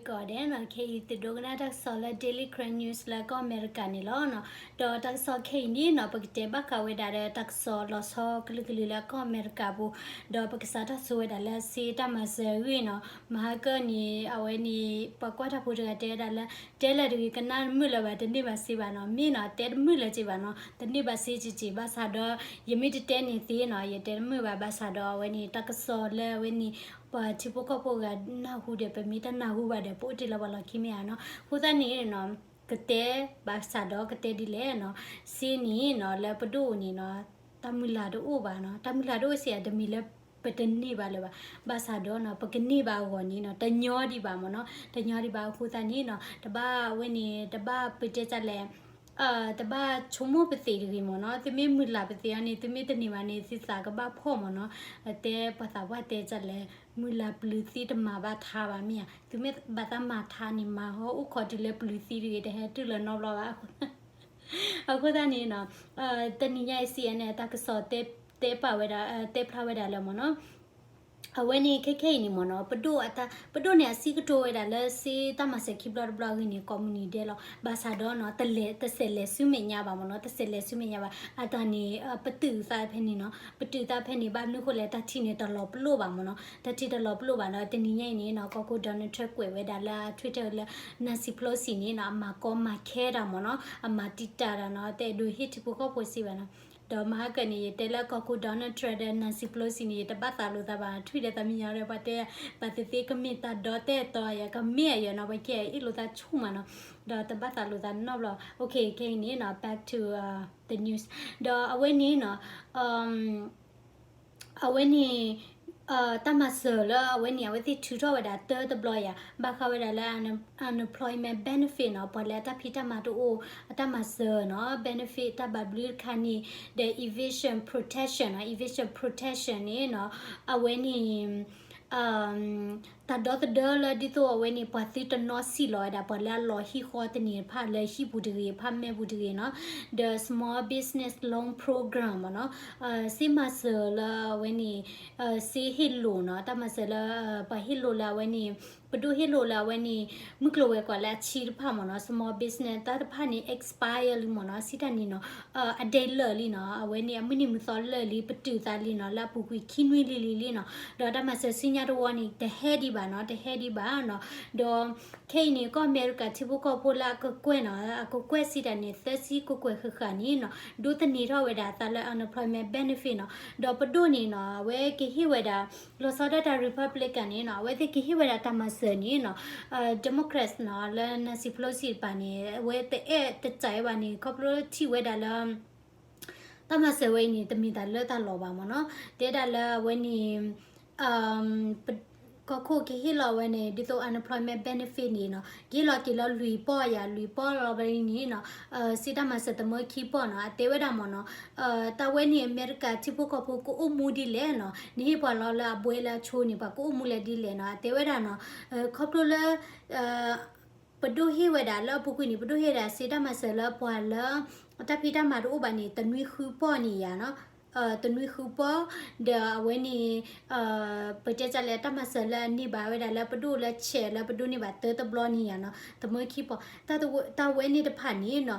ကီးဒဲးနီၤ ခဲအံၤသုဒိကနၣ်တၢ်ကစီၣ်လၢ Daily Karen News လၢကီၢ်အမဲရကၤန့ၣ်လီၤနီၤ. ဒီးတၢ်ကစီၣ်ခဲအံၤန့ၣ်နီၤ ပကတဲဘၣ်ဃးဝဲဒၣ်ဒီးတၢ်ကစီၣ်လီၤဆီကလုာ်ကလုာ်လၢကီၢ်အမဲရကၤပူၤ, ဒီးပကစးထီၣ်ဆိဝဲဒၣ်လၢစ့တၢ်မၤစၢၤအဂ့ၢ်နီၤ. မဟါကၢၢ်န့ၣ် အဝဲန့ၣ် ပှၤကွၢ်တၢ်ဖိတဂၤတဲဝဲဒၣ်လၢ တဲလၢာ်တဂ့ၤ ကနၣ်တမုာ်လၢၤဘၣ် တန့ၢ်ဘၣ်စ့ဘၣ်နီၤ. မ့ၢ်နီၤ တဲတမုာ်လၢၤစ့ဘၣ်နီၤ, တန့ၢ်ဘၣ်စ့က့ၤက့ၤ ဘၣ်ဆၣ်ဒီး ယမ့ၢ်တတဲန့ၣ်သ့နီၤ ယတဲတမုာ်ဘၣ် ဘၣ်ဆၣ်ဒီးအဝဲန့ၣ် တၢ်ကစီၣ်လၢအဝဲန့ၣ် ပှၤထံဖိကီၢ်ဖိဂၤနၢ်ဟူဒီး ပမ့ၢ်တနၢ်ဟူဘၣ်ဒီး ပအိၣ်တ့ၢ်လၢပှၤလီၢ်ခံမ့ၢ်ဧါနီၤ. အဃိသတးန့ၣ်နီၤ ကတဲဘၣ်ဆၣ်ဒီးကတဲဒ်လဲၣ်နီၤ, စ့န့ၣ်နီၤ လၢပဒိၣ်န့ၣ်နီၤ တၢ်မုၢ်လၢ်တအိၣ်ဘၣ်နီၤ, တၢ်မုၢ်လၢ်တအိၣ်စ့ၢ်ဧါ တမ့ၢ်လၢပတန့ၢ်ဘၣ်လၢၤဘၣ်, ဘၣ်ဆၣ်ဒီးနီၤ ပကန့ၢ်ဘၣ်အဂီၢ်န့ၣ်နီၤ တညီဒံးဘၣ်မ့ၢ်နီၤ, တညီဒံးဘၣ်. အဃိသတးန့ၣ်နီၤ တဘၣ်ဝဲန့ၣ် တဘၣ်ပတဲတၢ်လဲၣ် တဘၣ်ဆိကမိၣ်ပသ့ၣ်တဂ့ၤမ့ၢ်နီၤ, သုမ့ၢ်မုၢ်လၢ်ပသ့ၣ်အီၤန့ၣ် သုမ့ၢ်တန့ၢ်ဘၣ်န့ၣ် သုသးကဘၣ်ဖှီၣ်မ့ၢ်နီၤ. တဲပှၤသးပှၢ်တဲတၢ်လဲၣ် မုၢ်လၢ်ပျုၤသံတမၤဘၣ်ထါဘၣ်မ့ၢ်ဧါ, သုမ့ၢ်ဘၣ်သးမၤထါန့ၣ် မၤဟီၣ်အိၣ်ခိးတုၤလၢပျုၤသံတဂ့ၤ တဟဲတုၤလၢၤနီတဘျီဘၣ်. အဃိသတးန့ၣ်နီၤ တနံၤညါအံၤ စံးအဲန့ၣ် တၢ်ကစီၣ်တဲပာ်ဝဲဒၣ် တဲဖျါဝဲဒၣ်လၢမ့ၢ်နီၤ အဝဲန့ၣ်ခဲခဲအံၤန့ၣ်မ့ၢ်နီၤ ပဒိၣ်အတၢ် ပဒိၣ်န့ၣ်အစံးကတိၤဝဲဒၣ်လၢစ့တၢ်မၤစၢၤခံဘျီတဘျီအဂ့ၢ်န့ၣ် ကိးမုၢ်နံၤဒဲးလီၤ. ဘၣ်ဆၣ်ဒီးနီၤ တလဲၤ တစဲးလဲၤဆူမဲာ်ညါဘၣ်မ့ၢ်နီၤ, တစဲးလဲၤဆူမဲာ်ညါဘၣ်. အတၢ်န့ၣ် ပတုာ်သးဖဲန့ၣ်နီၤ, ပတုာ်သးဖဲန့ၣ် ဘၣ်မနုၤဃိလဲၣ် တၢ်ထံၣ်န့ၣ်တလီၤပလိာ်ဘၣ်မ့ၢ်နီၤ, တၢ်ထံၣ်တလီၤပလိာ်ဘၣ်ဒီး တနံၤညါအံၤန့ၣ်နီၤ ကီၢ်ခိၣ် Donald Trump ကွဲးဝဲဒၣ်လၢ Twitter လၢ Nancy Pelosi န့ၣ်နီၤ အမၤကီမၤခဲတၢ်မ့ၢ်နီၤ, အမၤတံာ်တာ်တၢ်နီၤ, တအဲၣ်ဒိးဟ့ၣ်ထံဖိကီၢ်ဖိစ့ဘၣ်နီၤ. ဒီးမဟါကၢၢ်န့ၣ် ယတဲလၢကီၢ်ခိၣ် Donald Trump ဒီး Nancy Pelosi န့ၣ် ယတဘၣ်သးလိာ်သးဘၣ်, ထွံၣ်ဒီးသးမံညီၤဒီး ပှၤတဲ ပှၤသ့သ့ကမ့ၢ်တၢ်ဒီတဲတီၤယၤ ကမ့ၢ်အယၤနီၤ, ပှၤကဲအ့ၣ်လိာ်သးဆူၣ်မးနီၤ, ဒီးတဘၣ်သးလိာ်သးနီတဘျီ. ခဲအံၤန့ၣ်နီၤ back to the news ဒီးအဝဲန့ၣ်နီၤ အဝဲန့ၣ် တၢ်မၤစၢၤလၢအဝဲန့ၣ် အဝဲသ့ၣ်ထုးထီၣ်ဝဲဒၣ်တၢတဘျီယၤ ဘၣ်ဃးဝဲဒၣ်လၢ unemployment benefit နီၤ, ပှၤလၢအတၢ်ဖံးတၢ်မၤတအိၣ် အတၢ်မၤစၢၤနီၤ, benefit တၢ်ဘၣ်ဘျုးတခါန့ၣ် ဒီး eviction protection နီၤ, eviction protection န့ၣ်နီၤ အဝဲန့ၣ် တၢ်ဒီသဒၢလၢဒ်သိးအဝဲန့ၣ် ပှၤသုတနီၣ်စံၣ်လီၤဝဲဒၣ် ပှၤလၢအလီၤဟံၣ်ဃီတန့ၢ်တဖၣ်လၢဟံၣ်ပူၤတဂ့ၤ ဖးမဲာ်ပူၤတဂ့ၤနီၤ, ဒီး small business loan program မ့ၢ်နီၤ, စ့မၤစၢၤလၢအဝဲန့ၣ် စ့ဟ့ၣ်လိာ်နီၤ, တၢ်မၤစၢၤလၢ ပှၤဟ့ၣ်လိာ်လၢအဝဲန့ၣ် ပဒိၣ်ဟ့ၣ်လိာ်လၢအဝဲန့ၣ် မုၢ်ကျိၤဝဲၤကွာ်လၢအဆံတဖၣ်မ့ၢ်နီၤ, small business တၢ်တဖၣ်န့ၣ် expire လံမ့ၢ်နီၤ, စံးတၢ်န့ၣ်နီၤ အဒဲးလၢာ်လံနီၤ, အဝဲန့ၣ် အမုၢ်နံၤမုၢ်သီလၢာ်လံ ပတုာ်သးလံနီၤ, လၢအပူၤကွံာ်ခံနွံလံလံလံနီၤ, ဒီးတၢ်မၤစၢၤဆူညါတဝီန့ၣ် တဟဲဒံးဘၣ်နီၤ, တဟဲဒံးဘၣ်နီၤ, ဒီး ခဲအံၤန့ၣ် ကီၢ်အမဲရကၤထံဖိကီၢ်ဖိလၢအကကွဲၢ်နီၤ, အကကွဲၢ်စံးတၢ်န့ၣ် သၢဆံကကွဲၢ်ဃၣ်ဃၣ်န့ၣ်နီၤ, ဒိးသန့ၤထီၣ်ဝဲဒၣ်သးလၢ unemployment benefit နီၤ, ဒီးပဒိၣ်န့ၣ်နီၤ အဝဲကဟ့ၣ်ဝဲဒၣ် လီၤဆီဒၣ်တၢ် Republican န့ၣ်နီၤ, အဝဲသ့ၣ်ကဟ့ၣ်ဝဲဒၣ်တၢ်မၤစၢၤန့ၣ်နီၤ, Democrats နီၤ လၢ Nancy Pelosi တပၤန့ၣ် အဝဲတအဲၣ်တစဲးဘၣ်န့ၣ် ခီဖျိထံၣ်ဝဲဒၣ်လၢ တၢ်မၤစၢၤဝဲအံၤန့ၣ် တမ့ၢ်တၢ်လၢတၢ်လီၤဘၣ်မ့ၢ်နီၤ, တဲဒၣ်လၢအဝဲန့ၣ် ကီၢ်ခိၣ်ကဟ့ၣ်လီၤဝဲန့ၣ် ဒ်သိး unemployment benefit န့ၣ်နီၤ, ကဟ့ၣ်လီၤက့ၤလၢလွံၢ်ပီၢ်ယၤ လွံၢ်ပီၢ်လီၤဘၣ်န့ၣ်နီၤ, စ့တၢ်မၤစၢၤတမၢခံပီၢ်နီၤ, အတဲဝဲဒၣ်မ့ၢ်နီၤ, တၢ်ဝဲန့ၣ် အမဲရကၤထံဖိကီၢ်ဖိကအိၣ်မူဒ်လဲၣ်နီၤ, နဟ့ၣ်ပှၤလီၤလၢအဘှဲလၢအဆိန့ၣ် ပှၤကအိၣ်မူလၢဒ်လဲၣ်နီၤ, အတဲဝဲဒၣ်နီၤ, ခီဖျိလၢ ပဒိၣ်ဟ့ၣ်ဝဲဒၣ်လၢအပူၤကွံာ်န့ၣ် ပဒိၣ်ဟ့ၣ်ဝဲဒၣ်စ့တၢ်မၤစၢၤလၢပှၤလၢ တၢ်ဖံးတၢ်မၤတအိၣ်ဘၣ်န့ၣ် တနွံဃုပီၢ်န့ၣ်ယၤနီၤ, တနွံဃုပီၢ်, ဒီးအဝဲန့ၣ် ပတဲတၢ်လၢတၢ်မၤစၢၤလၢအန့ၢ်ဘၣ်ဝဲဒၣ်လၢပဒိၣ်လၢဆဲးလၢပဒိၣ်န့ၢ်ဘၣ်တၢတဘျီန့ၣ်ယၤနီၤ, တမၢခံပီၢ်, တၢ်ဝဲန့ၣ်တဖၣ်န့ၣ်နီၤ,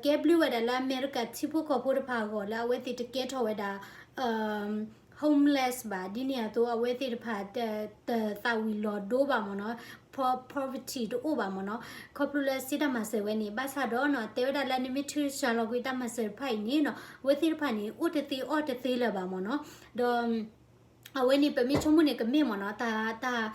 ကဲဘျုးဝဲဒၣ်လၢအမဲရကၤထံဖိကီၢ်ဖိတဖၣ်အဂီၢ်လၢအဝဲသ့ၣ်တကဲထီၣ်ဝဲဒၣ် homeless ဘၣ်, ဒ်န့ၣ်အသိး အဝဲသ့ၣ်တဖၣ် တသးဝံၤလီၤဒိဘၣ်မ့ၢ်နီၤ, poverty တအိၣ်ဘၣ်မ့ၢ်နီၤ, ခီဖျိလၢစ့တၢ်မၤစၢၤဝဲန့ၣ်, ဘၣ်ဆၣ်ဒီးနီၤ တဲဝဲဒၣ်လၢနမ့ၢ်ထုးစှၤလီၤကွံာ်တၢ်မၤစၢၤတဖၣ်အံၤန့ၣ်နီၤ, အဝဲသ့ၣ်တဖၣ်န့ၣ် အိၣ်တသ့အီၣ်တသ့လၢၤဘၣ်မ့ၢ်နီၤ, ဒီး အဝဲန့ၣ် ပမ့ၢ်ဆိကမိၣ်န့ၣ်ကမ့ၢ်မ့ၢ်နီၤ, တၢ် တၢ်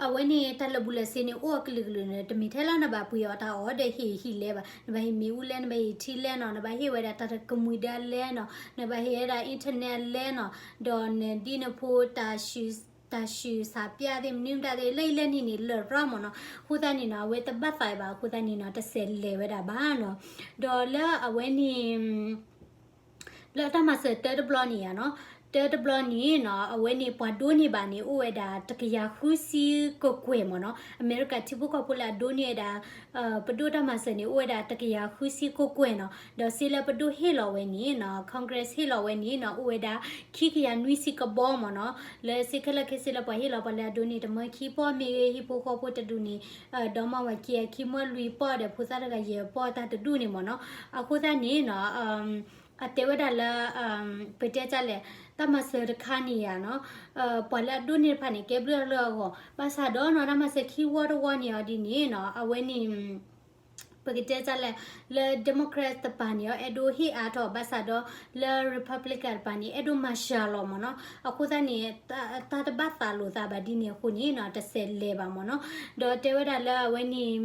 အဝဲန့ၣ် တၢ်လၢာ်ဘူၣ်လၢာ်စ့န့ၣ် အိၣ်အကလုာ်ကလုာ်န့ၣ် တမ့ၢ်ထဲလၢနဘၣ်ပှ့ၤအီၣ်တၢ်အီၣ်ဒီးဟ့ၣ်ဟံၣ်လဲဘၣ်, နဘၣ်ဟ့ၣ်မ့ၣ်အူလဲ, နဘၣ်ဟ့ၣ်ထံလဲနီၤ, နဘၣ်ဟ့ၣ်ဝဲဒၣ်တၢ်ကမှံၤဒၢလဲနီၤ, နဘၣ်ဟ့ၣ်ဝဲဒၣ် internet လဲနီၤ, ဒီးနဒ်နဖိ တၢ်ဆူး တၢ်ဆူးဆါပျၢ်သ့ၣ် မနုၤမတၤသ့ၣ် လၢအံၤလၢနံၤန့ၣ် လၢာ်ရၣ်မ့ၢ်နီၤ, အဃိသတးန့ၣ်နီၤ အဝဲတဘၣ်သးဘၣ် အဃိသတးန့ၣ်နီၤ တစဲးလဲၤဝဲဒၣ်ဘၣ်နီၤ, ဒီးလၢအဝဲန့ၣ် လၢတၢ်မၤစၢၤတၢတဘျီန့ၣ်ယါနီၤ, တၢတဘျီန့ၣ်နီၤ အဝဲန့ၣ်ပှၤဒိးန့ၢ်ဘၣ်န့ၣ် အိၣ်ဝဲဒၣ်တကယၤဃုဆံကကွဲၢ်မ့ၢ်နီၤ. အမဲရကၤထံဖိကီၢ်ဖိလၢအဒိးန့ၢ်ဝဲဒၣ် ပဒိၣ်တၢ်မၤစၢၤန့ၣ် အိၣ်ဝဲဒၣ်တကယၤဃုဆံကကွဲၢ်နီၤ. ဒီးစ့လၢပဒိၣ်ဟ့ၣ်လီၤဝဲန့ၣ်နီၤ Congress ဟ့ၣ်လီၤဝဲန့ၣ်နီၤ အိၣ်ဝဲဒၣ်ခံကယၤနွံဆံကဘီမ့ၢ်နီၤ. လၢစ့ခဲလၢာ်ခဲဆ့လၢပှၤဟ့ၣ်လီၤပှၤလၢအဒိးန့ၢ် တမၢခံပီၢ်မ့ၢ်ဂ့ၤ ဟံၣ်ဖိဃီဖိတဒူၣ်န့ၣ် ဒီမါဝၤခံဂၤခံ မၢလွံၢ်ပီၢ်ဒီးဖိသၣ်တဂၤယဲၢ်ပီၢ်တၢ်တဒူၣ်န့ၣ်မ့ၢ်နီၤ. အဃိသတးန့ၣ်နီၤ အတဲဝဲဒၣ်လၢ ပတဲတၢ်လဲၣ် တၢ်မၤစၢၤတခါန့ၣ်ဧါနီၤ ပှၤလၢအဒိးန့ၢ်တဖၣ်န့ၣ် ကဲဘျုးအလၢအဂီၢ် ဘၣ်ဆၣ်ဒီးနီၤ တၢ်မၤစၢၤခံဝီတဝီန့ၣ်အီၤဒ်န့ၣ်နီၤ အဝဲန့ၣ် ပကတဲတၢ်လဲၣ် လၢ Democrat တပၤန့ၣ်အီၤ အဲၣ်ဒိးဟ့ၣ်အါထီၣ် ဘၣ်ဆၣ်ဒီးလၢ Republican တပၤန့ၣ် အဲၣ်ဒိးမၤစှၤလီၤမ့ၢ်နီၤ. အဃိသတးန့ၣ် တၢ်တဘၣ်သးလိာ်သးဘၣ်ဒ်န့ၣ်အဃိန့ၣ်နီၤ တစဲးလဲၤဘၣ်မ့ၢ်နီၤ. ဒီးတဲဝဲဒၣ်လၢအဝဲန့ၣ်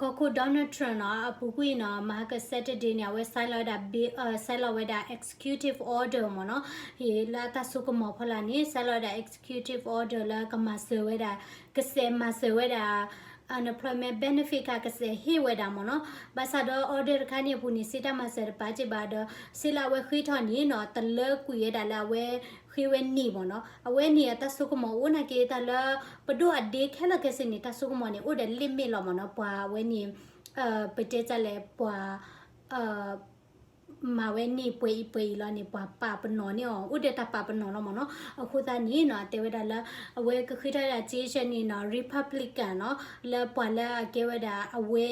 ကီၢ်ခိၣ် Donald Trump နီၤ အပူၤကွံာ်နီၤ မဟါက Saturday န့ၣ် အဝဲ sign လီၤဝဲဒၣ် sign လီၤဝဲဒၣ် executive order မ့ၢ်နီၤ. ဟ့ၣ်လၢအတၢ်စိကမီၤဖီလာ်န့ၣ် sign လီၤဝဲဒၣ် executive order လၢကမၤစၢၤဝဲဒၣ် ကစဲးမၤစၢၤဝဲဒၣ် unemployment benefit ခါကစဲးဟ့ၣ်ဝဲဒၣ်မ့ၢ်နီၤ. ဘၣ်ဆၣ်ဒီး order တခါန့ၣ်အပူၤန့ၣ် စ့တၢ်မၤစၢၤတပာ်စ့ၢ်ဘၣ်ဒီး စ့လၢအဝဲဃ့ထီၣ်န့ၣ်နီၤ တလၢကွံာ်ဝဲဒၣ်လၢအဝဲဃ့ဝဲန့ၢ်မ့ၢ်နီၤ. အဝဲန့ၣ်အတၢ်စိကမီၤအိၣ်နာ်က့ တၢ်လၢပဒိၣ်အဒ့ခဲလၢာ်ခဲဆ့န့ၣ် တၢ်စိကမီၤန့ၣ် အိၣ်ဒီး limit လီၤမ့ၢ်နီၤ. ပှၤအဝဲန့ၣ် ပတဲတၢ်လဲၣ် ပှၤ မၤဝဲန့ၢ်ပှဲၤအံၤပှဲၤအံၤလီၤန့ၣ် ပှၤပာ်ပနီၣ်န့ၢ်အီၤ အိၣ်ဒီးတၢ်ပာ်ပနီၣ်လီၤမ့ၢ်နီၤ. အဃိသတးန့ၣ်နီၤ တဲဝဲဒၣ်လၢ အဝဲကဃ့ထီၣ်ဝဲဒၣ် စ့ဆၢန့ၣ်နီၤ Republican နီၤ လၢပှၤလၢအကဲဝဲဒၣ်အဝဲ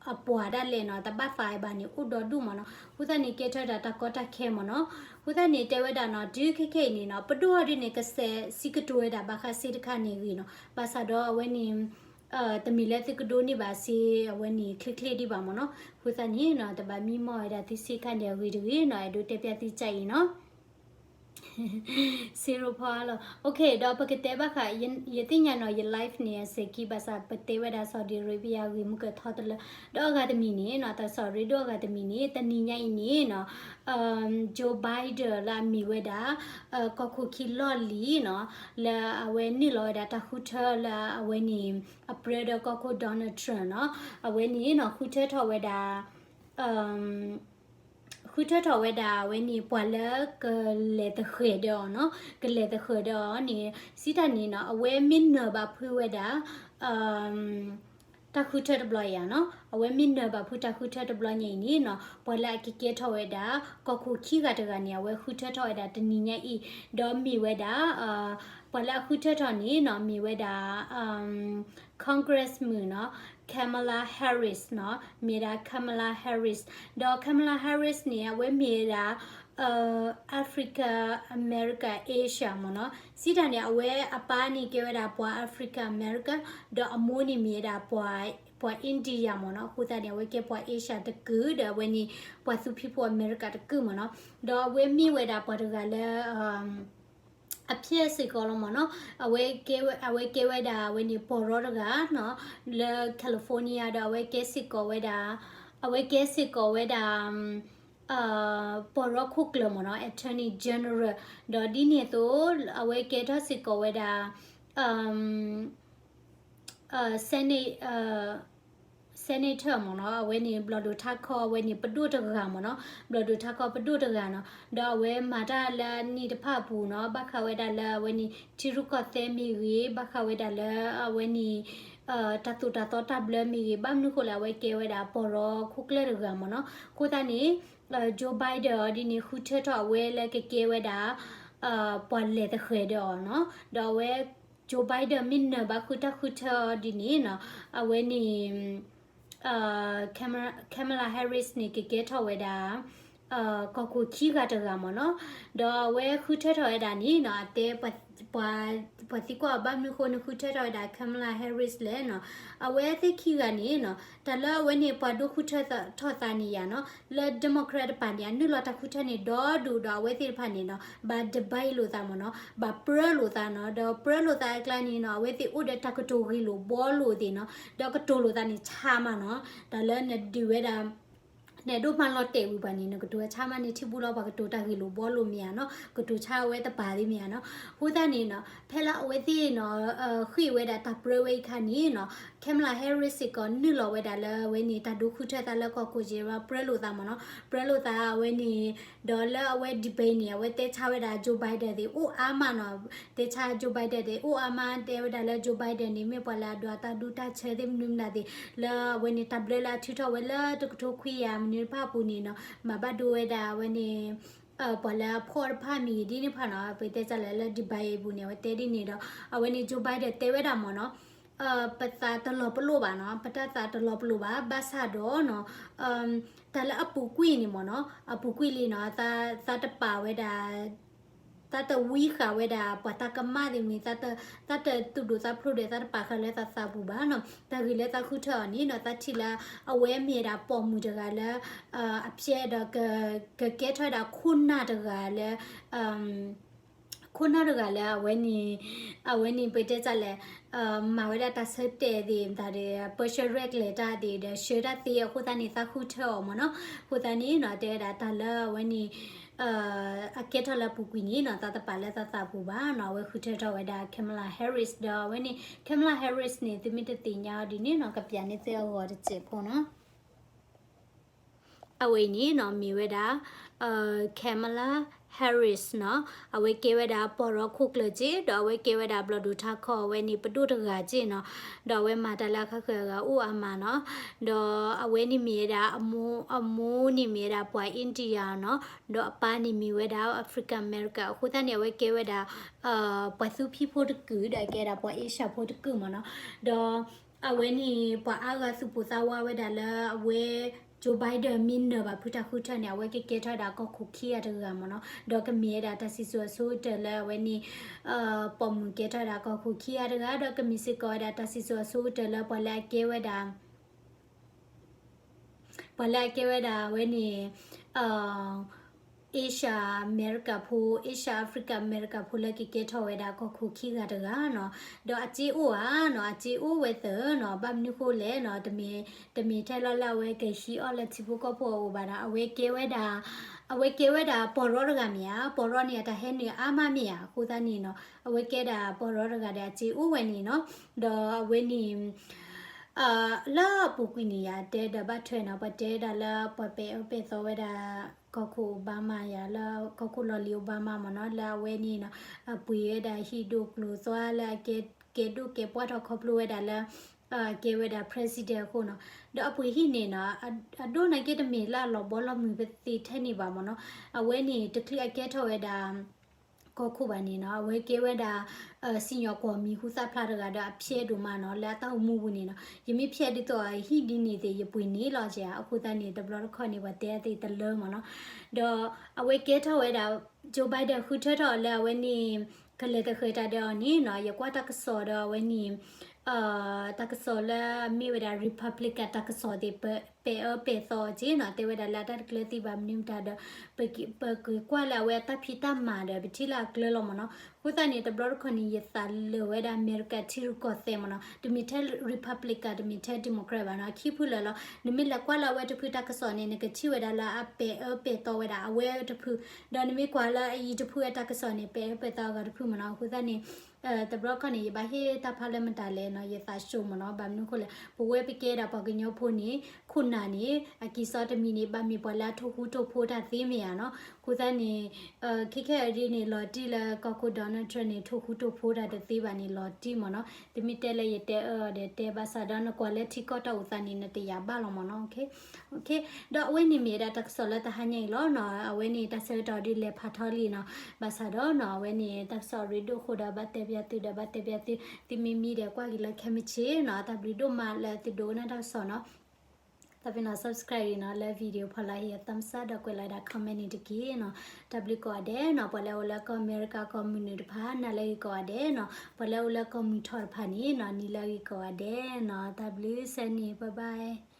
အပှၤဒၣ်လဲာ်နီၤ တဘၣ်သးဘၣ်န့ၣ် အိၣ်ဒီဒူၣ်မ့ၢ်နီၤ. အဃိသတးန့ၣ် ကဲထီၣ်ဝဲဒၣ်တၢ်ကီတၢ်ခဲမ့ၢ်နီၤ. အဃိသတးန့ၣ် တဲဝဲဒၣ်နီၤ တုၤခဲခဲအံၤန့ၣ်နီၤ ပဒိၣ်အီၤဒ်န့ၣ် ကစဲးစံးကတိၤဝဲဒၣ်ဘၣ်ဃးစ့တခါန့ၣ်အဂ့ၢ်နီၤ. ဘၣ်ဆၣ်ဒီးအဝဲန့ၣ် တမ့ၢ်လၢသုကဒိးန့ၢ်ဘၣ်စ့အဝဲန့ၣ် ချ့ချ့ဒံးဘၣ်မ့ၢ်နီၤ. အဃိသတးန့ၣ်နီၤ တဘၣ်မံမီၢ်ဝဲဒၣ်သုစ့ခါန့ၣ်အဂ့ၢ်တဂ့ၤနီၤ အဲၣ်ဒိးတဲပျၢ်သုကစၢ်အံၤနီၤ. စ့ရိဖီလီၤ. Okay ဒီးပကတဲဘၣ်ဃး ယသ့ၣ်ညါနီၤ ယ live န့ၣ် အစဲးခံ ဘၣ်ဆၣ်ပတဲဝဲဒၣ် Saudi Arabia ဂ့ၢ်မုၢ်ကထီတလၢ ဒီးအဂၤတမံၤန့ၣ်နီၤ တၢ် sorry ဒီးအဂၤတမံၤန့ၣ် တနံၤညါအံၤန့ၣ်နီၤ Joe Biden လၢအမ့ၢ်ဝဲဒၣ် ကီၢ်ခိၣ်ခံလီၢ်လံၤနီၤ လၢအဝဲနုာ်လီၤဝဲဒၣ်တၢ်ဃုထၢလၢအဝဲန့ၣ် အပြၢဒီးကီၢ်ခိၣ် Donald Trump နီၤ အဝဲန့ၣ်နီၤ ဃုထၢထီၣ်ဝဲဒၣ် ဃုထၢထီၣ်ဝဲဒၣ်အဝဲန့ၣ် ပှၤလၢကလဲၤသဃဲၤဒီးအီၤနီၤ ကလဲၤသဃဲၤဒီးအီၤန့ၣ် စံးတၢ်န့ၣ်နီၤ အဝဲမ့ၢ်နၢၤဘၣ်ဖုးဝဲဒၣ် တၢ်ဃုထၢတဘျီအံၤနီၤ အဝဲမ့ၢ်နၢၤဘၣ်ဖုးတၢ်ဃုထၢတဘျီညါအံၤန့ၣ်နီၤ ပှၤလၢအကကဲထီၣ်ဝဲဒၣ် ကီၢ်ခိၣ်ခံဂၤတဂၤန့ၣ် အဝဲဃုထၢထီၣ်ဝဲဒၣ်တနံၤညါအံၤ ဒီးမ့ၢ်ဝဲဒၣ် ပှၤလၢအဃုထၢထီၣ်န့ၣ်နီၤ မ့ၢ်ဝဲဒၣ် Congress မုၣ်နီၤ Kamala Harris နီၤ မ့ၢ်ဒၣ် Kamala Harris ဒီး Kamala Harris န့ၣ် အဝဲမ့ၢ်ဝဲဒၣ် Africa America Asia မ့ၢ်နီၤ စံးတၢ်န့ၣ် အဝဲအပၢ်န့ၣ်ကဲဝဲဒၣ်ပှၤ Africa America ဒီးအမိၢ်န့ၣ်မ့ၢ်ဝဲဒၣ် ပှၤ India မ့ၢ်နီၤ အဃိသတးန့ၣ် အဝဲကဲပှၤ Asia တကုာ် ဒီးအဝဲန့ၣ် ပှၤသူဖံးဖိအမဲရကၤတကုာ်မ့ၢ်နီၤ ဒီးအဝဲမ့ၢ်ဝဲဒၣ်ပှၤတဂၤလၢ အဖျဲၣ်စ့ၢ်ကီးလီၤမ့ၢ်နီၤ အဝဲကဲဝဲဒၣ် အဝဲန့ၣ် ပီၢ်ရီတဂၤနီၤ လၢ California ဒီးအဝဲကဲစ့ၢ်ကီးဝဲဒၣ် အဝဲကဲစ့ၢ်ကီးဝဲဒၣ် ပီၢ်ရီခိၣ်ကျၢၢ်မ့ၢ်နီၤ Attorney General ဒီးဒ်န့ၣ်အသိး အဝဲကဲထီၣ်စ့ၢ်ကီးဝဲဒၣ် Senate Senator မ့ၢ်နီၤ အဝဲန့ၣ် ဘျီၣ်ဒိၣ်ထးခီအဝဲန့ၣ် ပဒိၣ်တဂၤမ့ၢ်နီၤ ဘျီၣ်ဒိၣ်ထးခီပဒိၣ်တဂၤနီၤ ဒီးအဝဲမၤတၢ်လၢအနံၣ်တဖၣ်အပူၤနီၤ ဘၣ်ဃးဝဲဒၣ်လၢအဝဲန့ၣ် ထံရူၢ်ကီၢ်သဲးမ့ၢ်ဂ့ၤ ဘၣ်ဃးဝဲဒၣ်လၢအဝဲန့ၣ် တၢ်သိၣ်တၢ်သီတၢ်ဘျၢမ့ၢ်ဂ့ၤ ဘၣ်မနုၤဃိလဲၣ် အဝဲကဲဝဲဒၣ်ပီၢ်ရီခိၣ်ကျၢၢ်တဂၤမ့ၢ်နီၤ အဃိသတးန့ၣ် Joe Biden အီၤဒ်န့ၣ် ဃုထၢထီၣ်အဝဲလၢကကဲဝဲဒၣ် ပှၤလဲၤသဃဲၤဒီးအီၤနီၤ ဒီးအဝဲ Joe Biden မ့ၢ်နၢၤဘၣ်ဃုာ်တၢ်ဃုထၢအီၤဒ်န့ၣ်နီၤ အဝဲန့ၣ် Kamala Harris န့ၣ် ကကဲထီၣ်ဝဲဒၣ် ကီၢ်ခိၣ်ခံဂၤတဂၤမ့ၢ်နီၤ ဒီးအဝဲဃုထၢထီၣ်ဝဲဒၣ်န့ၣ်နီၤ အတဲ ပှၤသံကွၢ်အီၤဘၣ်မနုၤဃိနဃုထၢထီၣ်ဝဲဒၣ် Kamala Harris လဲၣ်နီၤ အဝဲသ့ၣ်ခံဂၤန့ၣ်နီၤ တၢ်လၢအဝဲန့ၣ် ပှၤဒိဃုထၢထီၣ်သးန့ၣ်ယၤနီၤ လၢ Democrat တပၤန့ၣ် အနုာ်လီၤတၢ်ဃုထၢန့ၣ်ဒီဒူၣ်ဒီး အဝဲသ့ၣ်တဖၣ်န့ၣ်နီၤ ဘၣ် debate လိာ်သးမ့ၢ်နီၤ ဘၣ်ပြၢလိာ်သးနီၤ ဒီးပြၢလိာ်သးအကျါန့ၣ်နီၤ အဝဲသ့ၣ်အိၣ်ဒီးတၢ်ကတိၤဂ့ၢ်လိာ်ဘှီလိာ်သ့ၣ်နီၤ ဒီးကတိၤလိာ်သးန့ၣ်ဆါမးနီၤ တၢ်လၢနဒုးဝဲဒၣ် နဒိၣ်မးလီၤတဲာ်ဝံၤပှၤန့ၣ် နကတိၤဆါမးန့ၣ် ထံၣ်ဘူၣ်လီၤ ပှၤကတိၤတၢ်ဂ့ၢ်လိာ်ဘှီလိာ်မ့ၢ်ဧါနီၤ, ကတိၤဆါဝဲတပာ်သ့ၣ်မ့ၢ်ဧါနီၤ. အဃိသတးန့ၣ်နီၤ ဖဲလၢအဝဲသ့ၣ်နီၤ ဃ့ၢ်ဝဲဒၣ်တၢ်ပြၢဝဲအံၤခါန့ၣ်နီၤ Kamala Harris စ့ၢ်ကီးနုာ်လီၤဝဲဒၣ်လၢအဝဲန့ၣ် တၢ်ဒုးဃုထၢသးလၢကီၢ်ခိၣ်က့ ပြၢလိာ်သးမ့ၢ်နီၤ, ပြၢလိာ်သးအဝဲန့ၣ် ဒီးလၢအဝဲ debate န့ၣ် အဝဲတဲဆါဝဲဒၣ် Joe Biden သ့ၣ်အိၣ်အါမးနီၤ, တဲဆါ Joe Biden သ့ၣ်အိၣ်အါမး တဲဝဲဒၣ်လၢ Joe Biden န့ၣ် မ့ၢ်ပှၤလၢအဒိးတၢ်ဒူတၢ်ဆၢသ့ၣ်မနုၤမနုၤသ့ၣ် လၢအဝဲန့ၣ် တၢ်ဘျၢလၢအထုးထီၣ်ဝဲလၢတကထိခွံကယၤမနုၤတဖၣ်အပူၤန့ၣ်နီၤ မၤဘၣ်ဒိဝဲဒၣ်အဝဲန့ၣ် ပှၤလၢအဖှီၣ်တဖၣ်မ့ၢ်ဂ့ၤဒ်န့ၣ်တဖၣ်နီၤ ပတဲတၢ်လၢ လၢ debate အပူၤန့ၣ် အဝဲတဲဒ်န့ၣ်ဒီး အဝဲန့ၣ် Joe Biden တဲဝဲဒၣ်မ့ၢ်နီၤ ပသးတလီၤပလိာ်ဘၣ်နီၤ, ပတၢ်သးတလီၤပလိာ်ဘၣ်, ဘၣ်ဆၣ်ဒီးနီၤ တၢ်လၢအပူၤကွံာ်န့ၣ်မ့ၢ်နီၤ, အပူၤကွံာ်လံနီၤ သးတပာ်ဝဲဒၣ် သးတဝံဃာ်ဝဲဒၣ် ပှၤတၢ်ကမၣ်သ့ၣ်မ့ၢ် သးတသူၣ်ဒိၣ်သးဖျိးဒီး သးတပာ်ဃာ်လၢသးသးပူၤဘၣ်နီၤ. တၢ်ဂ့ၢ်လၢသးဃုထၢအီၤန့ၣ်နီၤ သးထံၣ်လၢ အဝဲမ့ၢ်ဒၣ်ပိာ်မုၣ်တဂၤလၢ အဖျဲဒီး ကကဲထီၣ်ဝဲဒၣ်ခိၣ်နၢ်တဂၤလၢ ခိၣ်နၢ်တဂၤလၢအဝဲန့ၣ် အဝဲန့ၣ် ပတဲတၢ်လဲၣ် မၤဝဲဒၣ်တၢ်ဆၢတဲာ်သ့ၣ်မတၤဒီး ပၢဆှၢရဲၣ်ကျဲၤတၢ်သ့ၣ်ဒီး ဆှၢတၢ်သ့အဃိသတးန့ၣ် သးဃုထၢအီၤမ့ၢ်နီၤ. အဃိသတးန့ၣ်နီၤ တဲဝဲဒၣ်တၢ်လၢအဝဲန့ၣ် အကဲထီၣ်လၢအပူၤကွံာ်န့ၣ်နီၤ သးတပာ်လၢသးသးပူၤဘၣ်နီၤ. အဝဲဃုထၢထီၣ်ဝဲဒၣ် Kamala Harris ဒီးအဝဲန့ၣ် Kamala Harris န့ၣ် သုမ့ၢ်တသ့ၣ်ညါအီၤဒ်န့ၣ်နီၤ ကပျးန့ၢ်သုအဂီၤတစဲးဖိနီၤ. အဝဲအံၤန့ၣ်နီၤ မ့ၢ်ဝဲဒၣ် Kamala Harris နီၤ, အဝဲကဲဝဲဒၣ်ပှၤရီခိၣ်ကျၢၢ်က့ၢ် ဒီးအဝဲကဲဝဲဒၣ်ဘျီၣ်ဒိၣ်ထးခီ အဝဲန့ၣ်ပဒိၣ်တဂၤက့ၢ်နီၤ, ဒီးအဝဲမၤတၢ်လၢအခါဃၢၤအဂၤအိၣ်အါမးနီၤ, ဒီးအဝဲန့ၣ်မ့ၢ်ဝဲဒၣ် အမိၢ်န့ၣ်မ့ၢ်ဝဲဒၣ်ပှၤ India နီၤ, ဒီးအပၢ်န့ၣ်မ့ၢ်ဝဲဒၣ် African American အဃိသတးန့ၣ် အဝဲကဲဝဲဒၣ် ပှၤသူဖံဖိတကုာ် ဒီးကဲဒၣ်ပှၤအ့ၡၢၣ်ဖိတကုာ်မ့ၢ်နီၤ, ဒီး အဝဲန့ၣ် ပှၤအါဂၤသူၣ်ပိၢ်သးဝးဝဲဒၣ်လၢအဝဲ Joe Biden မ့ၢ်နၢၤဘၣ်ဖုတၢ်ဃုထၢန့ၣ် အဝဲကကဲထီၣ်ဝဲဒၣ်ကီၢ်ခိၣ်ခံဂၤတဂၤမ့ၢ်နီၤ, ဒီးကမ့ၢ်ဝဲဒၣ်တၢ်စံၣ်စိၤအဆိကတၢၢ်လၢအဝဲန့ၣ် ပိာ်မုၣ်ကဲထီၣ်ဝဲဒၣ်ကီၢ်ခိၣ်ခံဂၤတဂၤ ဒီးကမ့ၢ်စ့ၢ်ကီးဝဲဒၣ်တၢ်စံၣ်စိၤအဆိကတၢၢ်လၢပှၤလၢအကဲဝဲဒၣ် ပှၤလၢအကဲဝဲဒၣ်အဝဲန့ၣ် အ့ၡၢၣ်အမဲရကၤဖိ အ့ၡၢၣ် African American ဖိလၢကကဲထီၣ်ဝဲဒၣ်ကီၢ်ခိၣ်ခံဂၤတဂၤနီၤ, ဒီးအစ့အိၣ်ဧါနီၤ, အစ့အိၣ်ဝဲသၢနီၤ, ဘၣ်မနုၤဃိလဲၣ်နီၤ, တမ့ၢ် တမ့ၢ်ထဲလီၤလၢအဝဲကဟံးအီၣ်လၢထံဖိကီၢ်ဖိအအိၣ်ဘၣ်နီၤ, အဝဲကဲဝဲဒၣ် အဝဲကဲဝဲဒၣ်ပီၢ်ရီတဂၤမ့ၢ်ဧါ, ပီၢ်ရီန့ၣ် အတၢ်ဟဲနုာ်အါမးမ့ၢ်ဧါ, အဃိသတးန့ၣ်နီၤ, အဝဲကဲဒၣ်ပီၢ်ရီတဂၤဒီးအစ့အိၣ်ဝဲန့ၣ်နီၤ, ဒီးအဝဲန့ၣ် လၢအပူၤကွံာ်န့ၣ် ယတဲဒီးဘၣ်ထွဲနီၤ, ပှၤတဲဒၣ်လၢပှၤပဲာ်အၢပဲာ်သီဝဲဒၣ် ကီၢ်ခိၣ်အိဘါမါယၤ လၢကီၢ်ခိၣ်လီၢ်လံၤအိဘါမါမ့ၢ်နီၤ, လၢအဝဲန့ၣ်နီၤ, အပှ့ၤဝဲဒၣ်ဟံၣ်ဒိၣ်ကျိၤသွါလၢအကဲ ကဲဒိၣ်ကဲပှၢ်ထီၣ်ခီဖျိဝဲဒၣ်လၢ ကဲဝဲဒၣ် president အဃိနီၤ, ဒီးအပှ့ၤဟံၣ်န့ၣ်နီၤ, အဒိၣ်နာ်က့တမ့ၢ်လၢအလီၤဘီလီၤမုၢ်ပသ့ထဲန့ၣ်ဘၣ်မ့ၢ်နီၤ, အဝဲန့ၣ်တချုးအကဲထီၣ်ဝဲဒၣ် ကီၢ်ခိၣ်ဘၣ်န့ၣ်နီၤ, အဝဲကဲဝဲဒၣ် စံၣ်ညီၣ်ကွီၢ်မံၤဟူသၣ်ဖျါတဂၤဒီးအဖျဲဒိၣ်မးနီၤ, လၢအတၢ်အိၣ်မူပူၤန့ၣ်နီၤ, ယမ့ၢ်ဖျဲဒ်သိးအဟံၣ်ဒ်န့ၣ်သ့ၣ် ယပှ့ၤန့ၢ်လီၤက့ဧါ, အဃိသတးန့ၣ် တဘျီတခီၣ်န့ၣ် ပှၤတဲအသ့ၣ်တလၢမ့ၢ်နီၤ, ဒီးအဝဲကဲထီၣ်ဝဲဒၣ် Joe Biden ဃုထၢထီၣ်လၢအဝဲန့ၣ် ကလဲၤသဃဲၤတၢ်ဒီးအီၤန့ၣ်နီၤ, ယကွၢ်တၢ်ကစီၣ်ဒီးအဝဲန့ၣ် တၢ်ကစီၣ်လၢအမ့ၢ်ဝဲဒၣ် Republican တၢ်ကစီၣ်သ့ၣ် ပဲာ်အၢပဲာ်သီအီၤက့နီၤ, တဲဝဲဒၣ်လၢအတၢ်တကျၢၤသံဘၣ်မနုၤမတၤဒီး ပက့ၤကွၢ်လၢအဝဲအတၢ်ဖံးတၢ်မၤဒီး ပထံၣ်လၢအကျၢၤလီၤမ့ၢ်နီၤ, အဃိသတးန့ၣ် တဘျီတခီၣ်န့ၣ် ယသးလၢာ်ဝဲဒၣ်အမဲရကၤထံရူၢ်ကီၢ်သဲးမ့ၢ်နီၤ, တမ့ၢ်ထဲ Republican တမ့ၢ်ထဲ Democrat ဘၣ်နီၤ, ခံဖုလၢာ်လီၤ, နမ့ၢ်လဲၤကွၢ်လၢအဝဲတဖုတၢ်ကစီၣ်န့ၣ် နကထံၣ်ဝဲဒၣ်လၢအပဲာ်အၢပဲာ်သီဝဲဒၣ်အဝဲတဖု, ဒီးနမ့ၢ်ကွၢ်လၢအအံၤတဖုအတၢ်ကစီၣ်န့ၣ် ပဲာ်အၢပဲာ်သီအဂၤတဖုမ့ၢ်နီၤ, အဃိသတးန့ၣ် တဘျီခီၣ်န့ၣ် ယဘၣ်ဟ့ၣ်တၢ်ဖးလၢမတၤလဲၣ်နီၤ, ယသးဆူၣ်မ့ၢ်နီၤ, ဘၣ်မနုၤအဃိလဲၣ်, ပဝဲပကဲဒၣ်ပှၤကညီဖိန့ၣ် ခိၣ်နၢ်န့ၣ် အကံၢ်စီတမံၤန့ၣ် ဘၣ်မ့ၢ်ပှၤလၢအထိၣ်ဃူထိၣ်ဖိးတၢ်သ့မ့ၢ်ဧါနီၤ, အဃိသတးန့ၣ် ခဲခဲအံၤဒ်န့ၣ် လီၤတံၢ်လၢကီၢ်ခိၣ် Donald Trump န့ၣ် ထိၣ်ဃူထိၣ်ဖိးတၢ်တသ့ဘၣ်န့ၣ် လီၤတံၢ်မ့ၢ်နီၤ, တမ့ၢ်တဲလၢယတဲအၢအီၤဒီးတဲ ဘၣ်ဆၣ်ဒီးနကွၢ်လၢထံကီၢ်တၢ်အိၣ်သးန့ၣ် နတယာ်ဘၣ်လီၤမ့ၢ်နီၤ, ဒီးအဝဲန့ၣ်မ့ၢ်ဝဲဒၣ်တၢ်ကစီၣ်လၢတဟါညါအံၤလီၤနီၤ, အဝဲန့ၣ်တၢ်ဆၢကတီၢ်ဒ်လဲၤဖးထီလံနီၤ, ဘၣ်ဆၣ်ဒီးနီၤ အဝဲန့ၣ်တၢ်ကစီၣ်ရ့ဒိၣ်အဃိဒီး ဘၣ်တဲပၠးသုဒီး ဘၣ်တဲပၠးသု, သုမ့ၢ်မံဒီးကွၢ်က့ၤလၢခဲမုၢ်ဆ့ၣ်နီၤ, တၢ်ဘျုးဒိၣ်မးလၢသုဒိကနၣ်တၢ်ကစီၣ်နီၤ, တၢ်ဖဲနီၤ subscribe အံၤနီၤ လၢ video ဖီလာ်ဟ့ၣ်အ thumbs up ဒီးကွဲးလီၤဝဲဒၣ် comment န့ၣ်တက့ၢ်နီၤ, တၢ်ဘျုးကိးဂၤဒဲးနီၤ, ပှၤလၢအိၣ်လၢကီၢ်အမဲရကၤကီၢ်မုၢ်နုာ်တဖၣ် နၤလၢဂ့ၤကိးဂၤဒဲးနီၤ, ပှၤလၢအိၣ်လၢကီၢ်မုၢ်ထီၣ်တဖၣ်န့ၣ်နီၤ နံၤလၢဂ့ၤကိးဂၤဒဲးနီၤ, တၢ်ဘျုးစဲန့ၣ် bye bye.